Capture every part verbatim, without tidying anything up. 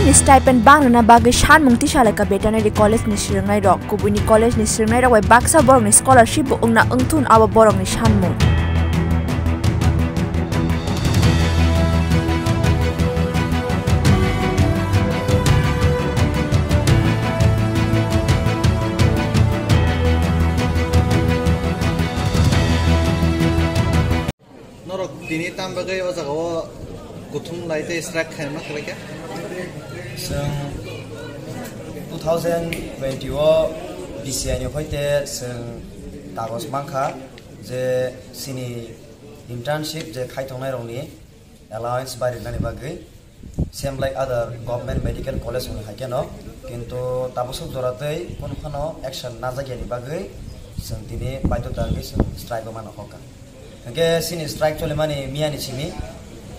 Ni stipend bangrwna bagwi sanmung tisalaikha veterinary college ni swrwngnairok. Kubuini college ni swrwngnairok bai baksa borokni scholarship bo wngna wngthun abo borokni sanmung. Norok tini tam bagwi o jaga o kuthum lai tei strike khaima khlai kha? Chwng two thousand twenty o B C I ni hoite chwng kagoj mankha je chini internship je khai tongnai rokni allowance bai rinani bagwi. Same like other government medical college hwnwi hai kheno, kintu tabuk swk jora twi kunu phano action najak yani bagwi chwng tini baidhota wngwi chwng strike o mano hokha. Hwnkhe chini strike cholimani miyani simi,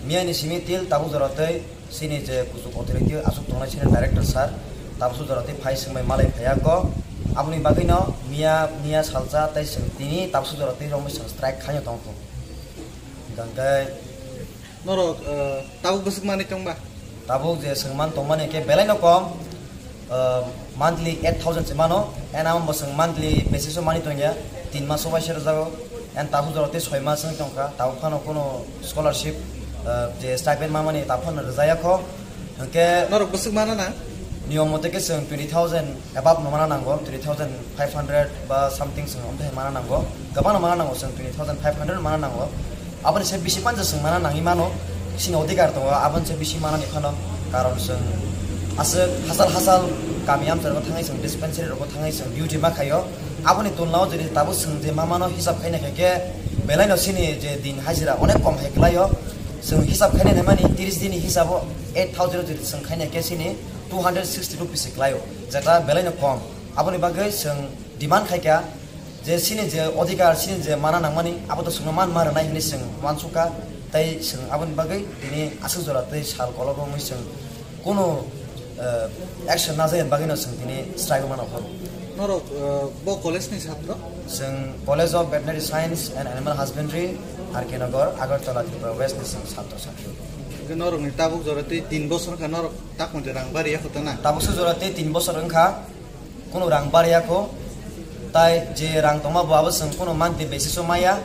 miyani simi til tabuk jora twi chini je kuchuk authority aswk tongnai chini director sir, tabuk swk jora twi phai swngbai malai phaiya kok, aboni bagwino miya, miya salsa tei chwng tini tabuk swk jora twi romwi chwng strike khaino tongkho. Hwnkhe Norok, eh, tabuk bwswk manwi tongba? Tabuk je chwng man tongmani khe belai no kom, eh, monthly eight thousand se mano, and amo bo chwng monthly basis o manwi tongya, tin maso waisa rwjago, and tabuk jora tei soi mas wng tongkha, tabuk phano kuno scholarship, eh, je stipend mamani tabuk phano rwjaya kho, hwnkhe. Norok bwswk mana na? Niyom mote khe chwng twenty thousand above no mana nango, twenty thousand five hundred ba something chwng omthai mana nango, kwbangno mana nango, chwng twenty thousand five hundred mana nango. Aboni se bisi panja chwng mana nangwi mano, chini odhikar tongo, aboni se bisi manani phano, karon chwng aswk hachal hachal kami amchai rogo thangwi chwng dispensary rogo thangwi chwng duty ma khaio. Aboni tulnao jodi tabuk chwng je ma mano hisab khaina khe khe belai no chini je din hajira onek kom hai kwlaio. Chwng hisab khaina naimani tris din ni hisabo eight thousand jodi chwng khaina khe chini two hundred sixty rupees se kwlaio, jeta belai no kom. Aboni bagwi chwng demand khai kha je chini je odhikar, chini je mana nangmani, abo to chwngno man ma rwnai hinwi chwng uansukha, tei chwng aboni bagwi tini aswk jora tei sal kolok wngwi chwng kunu, eh, action najak bagwino chwng tini strike mano horo. Norok, eh, bo college ni chhatro? Chwng College of Veterinary Science and Animal Husbandry, R K Nagar, Agartala, Tripura West ni chwng chhatro chhatri. Hwnkhe norokni tabuk jora tei tin bosor wngkha norok takhon je rang bari yakho tana? Tabukso jora tei tin bosor wngkha. Kunu rang bariya kho, tai je rang tongma bo abo chwng kunu monthly basis o maya,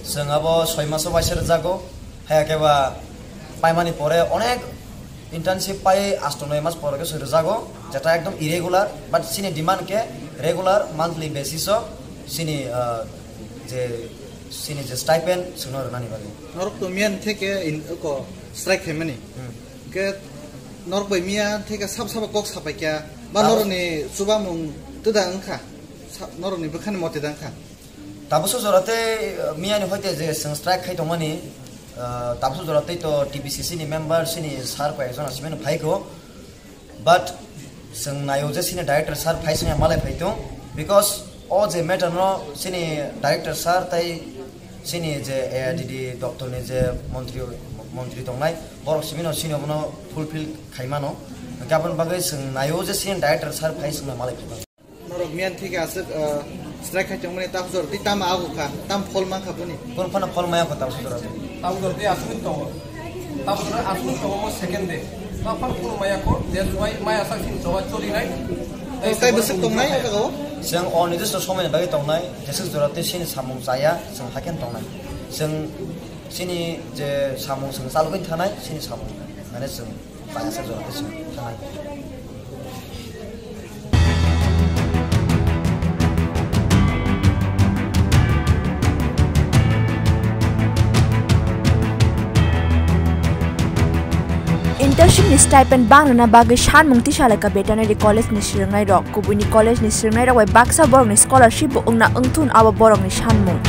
chwng abo soi maso waisa rwjago, haya khe ba paimani pore onek internship pai asto noi mas pore khe se rwjago, jeta ekdom irregular, but chini demand khe regular monthly basis o chini, ah, je chini je stipend chwngno rwnani bagwi. Norok to miyan theke in ko strike khaimani. Hmm. Ke norok bai miya theke sab sabo kok sapai kya ba norok ni chubamung twda wngkha, sa-, norok ni bwkhani mote da wngkha. Tabukso jora tei, uh, miya ni hoite je chwng strike khai tongmani, uh, tabukso jora tei to T B C C ni member chini sir koi ekjon aswk phai kho, but chwng naio je chini director sir phai singya malai phai tong, because o je matter no chini director sir tai chini je A I D D doctor ni je montri, montri tongnai, borok simi no chini obono fulfill khai mano. Hwnkhe aboni bagwi chwng naio je chini director sir phai chwngno malai phai mano. Norok miyan thike aswk, ah, strike khai tongmani tabuk jora tei tamo ago kha, tam phol mankha boni? Kono phano phol maya kho tabuk jora tei. Tabuk jora tei aswk tongo. Tabuk jora aswk tongo mo second day. Tamo phano kono maya kho, that's why maya sak sin choba choli nai. Tei tei bwswk tongnai o jaga o? Chwng o nijiswa somoi ni bagwi tongnai, jeswk jora tei chini samung chaya, chwng hakhe tongnai. Chwng chini je samung chwng chalogwi thanai, chini samung mane chwng chaya sak jora tei chwng thanai. Internship ni stipend bangrwna bagwi sanmung tisalaikha veterinary college ni swrwngnairok. Kubuini college ni swrwngnairok bai baksa borokni scholarship bo wngna wngthun abo borokni sanmung.